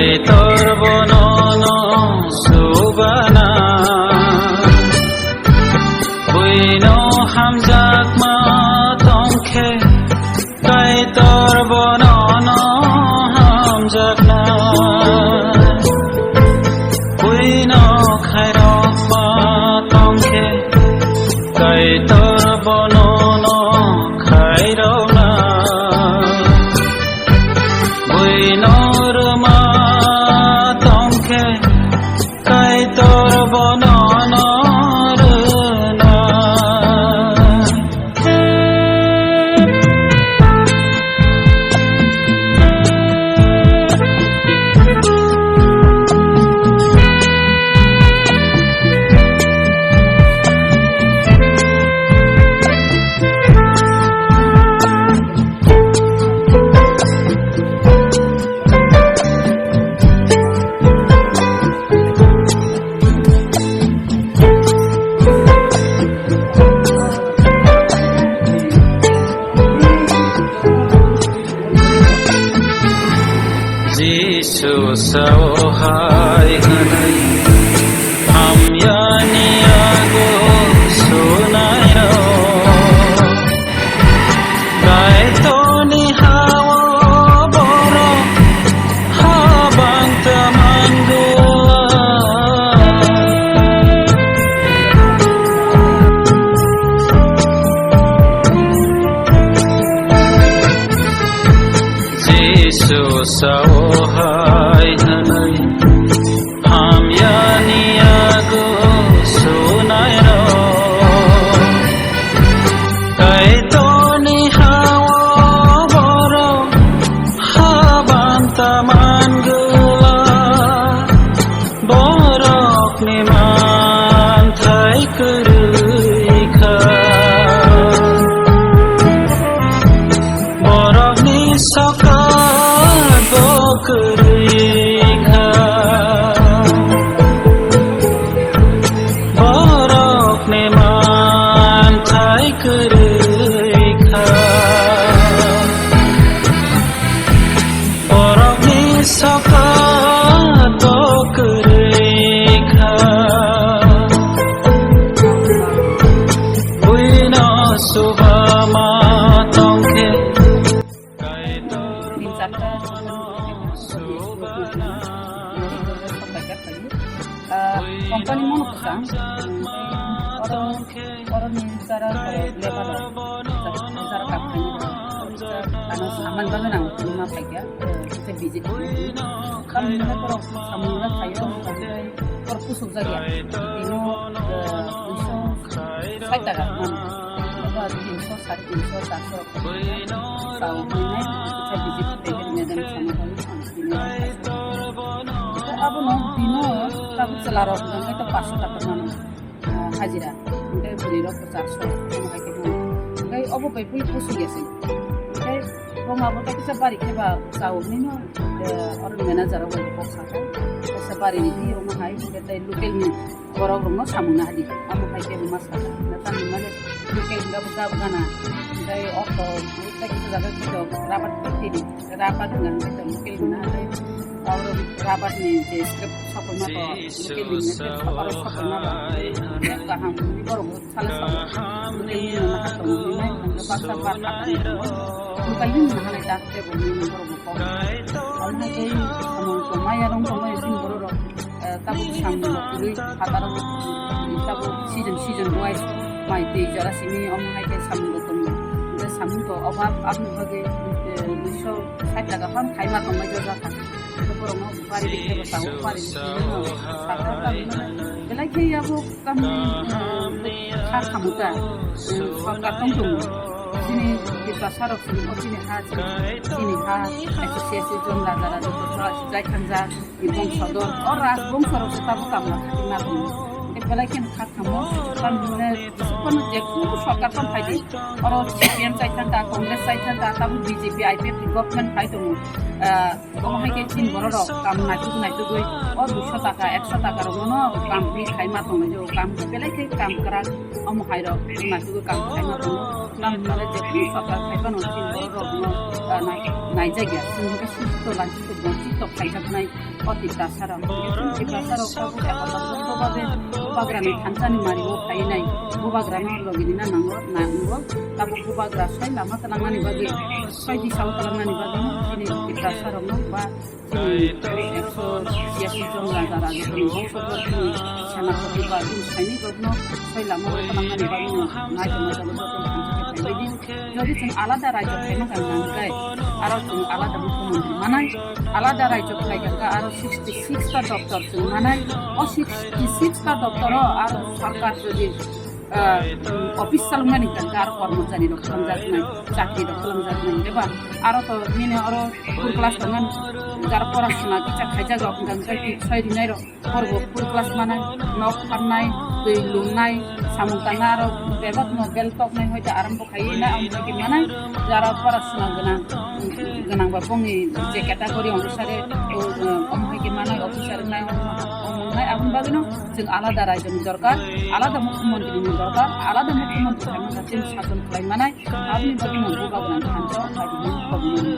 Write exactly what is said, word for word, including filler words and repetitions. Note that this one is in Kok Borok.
Kaitor bono no subana, buino hamjakma tongkhe, Kaitor bono no hamjakna, buino khairokma tongkhe, Kaitor bono no khairokna, buino rwma tongkhe, Kaitor bono no rwna. Jisu sao hai hwnwi, hamyani yago sunairok. Kaitorni ha-o borok habang ta mangwla. Jisu sao hai hwnwi, hamyani yago sunairok. Kaitorni ha-o borok habang ta mangwla. Borokni manthai kwrwi kha. Borokni sokat bo kwrwi kha. Borokni manthai kwrwi kha. Borokni sokat bo kwrwi kha. Buino subama tongkhe. Tin charta company mono kwchang. Oro, oro ni jara level jara kam khaini. Ano saman bagwi nang ma phaikya. Kisa visit khainai. Tamni hwnba borok samung no khaio, omo khainai borok kusuk jak ya. Tino, eh, duiso sait taka mano. Obo tinso, sare tinso, charso rok khainai. Chao khainai, kisa visit khainai, madam sama khainai, ang tini rok khainai. Abono tino tabuk chwla rok hwnkhai to paanch sho taka mano. Ah, hajira. Hwnkhe bwrwi rok bo charso, omo hai khe mano. Hwnkhe obo bai bui kusuk ya se. Hwnkhe boma bo kisa bari khe ba chao hinwi no, eh, oro manager rok bai kok sakha. Kisa bari ni hinwi omo hai, hwnkhe tei local ni borok rok no samung nahadi. Omo hai khe ma sakha. Na tamni mane local hwnkhe bo gab gana. Hwnkhe okto, tei kisa jaga kisa rabar factory. Rabar hwnka hwnkhe to local hwnka hwnkhe oro rabar ni je script sokoi ma to local ni hwnka hwnkhe oro sokoi ma ba hwnkhe kaham hwnwi borok bo sala sao local ni hwnka hwnkhe tongo hwnwi mai hwnka baksa bar kha tongwi tongo local ni hwnka hwnwi ta tei bo hwnwi borok bo kok hwnwi tei samung tongmaya rong tongmaya chini borok rok. Eh, tabuk samung rok kwrwi phataro, tabuk season, season wise mai twi jora simi omo hai khe samung rok tongo. Hwnkhe samung to obab aboni bagwi, eh, duiso sait taka phan khaima tongmai jora kha. Hwnkhe borokno bari rikhe bo sao, bari rikhe no sakha, belai khe yabo kamni, eh, kha khamu ta, eh, sorkar tong tongo. Chini Tiprasa rok chini o chini ha, chini ha, S C, S T, jon raja raja jai thangja. Ni bongso dor, o raj bongso rok se tabuk kamla khati ma tongo. Hwnkhe Belai khe kha thamo, tamo hwnle, kono je kunu sorkar tong phai di. Oro C P M chai thang kha, Congress chai thang kha, tamo B J P, I P F ni government phai tongo. Ah, omo hai khe chini borok rok kam naitugwi naitugwi o duiso taka, ekso taka rok no kam ri khai ma tongo, je kam belai khe kam kwrak, omo hai rok naitugwi kam khai ma tongo. Tamo hwnle je kunu sorkar phai phano chini borok rok no, ah, nai-, naijak ya. Chini hwnkhe sujito lanchito bonchito khaijaknai. O Tiprasa rok, Tiprasa rok tabuk ekotobbo babe, bubagrani thansa ni mari o phai nai, bubagrano logi rina nango, nango, tabuk bubagra soi lama twlangnani bagwi, soi disa o twlangnani bagwi chini Tiprasa rokno ba chini ekso chiyasi jon raja raja ni bongso ni senapati ba chini saini rokno soi lama o twlangnani bagwi no nai tongma jago joto thansa khe phai di. Jodi chwng alada raijo khaima kha nangkhe, aro chwng alada mukhyamantri manai, alada raijo khlai kha aro sixty six ta doptor chwng manai, o sixty six ta doptor o aro sarkar jodi, ah, office chaloknani hwnkhe aro kormochari rok kwlangjaknai, chakri rok kwlangjaknai, eba aro to nini oro full class tongnani, jara porasona kisa khaijak rok hwnkhe twi soi rinai rok. Hor bo full class manai, nok pharnai, twi lungnai, samung tangna aro bebak no bel toknai hoite aram bo khai na, omo hai khe manai, jara porasona gwnang, gwnang ba bongni je category onusare, o, omo hai khe manai, officer wngnai, omo, omo wngnai, aboni bagwi no chwng alada raijoni dorkar, alada mukhyamantri ni dorkar, alada mukhyamantri khaima kha chwng sason khlai manai, aboni bagwi no bubagrani thansa o khaidi no koboni.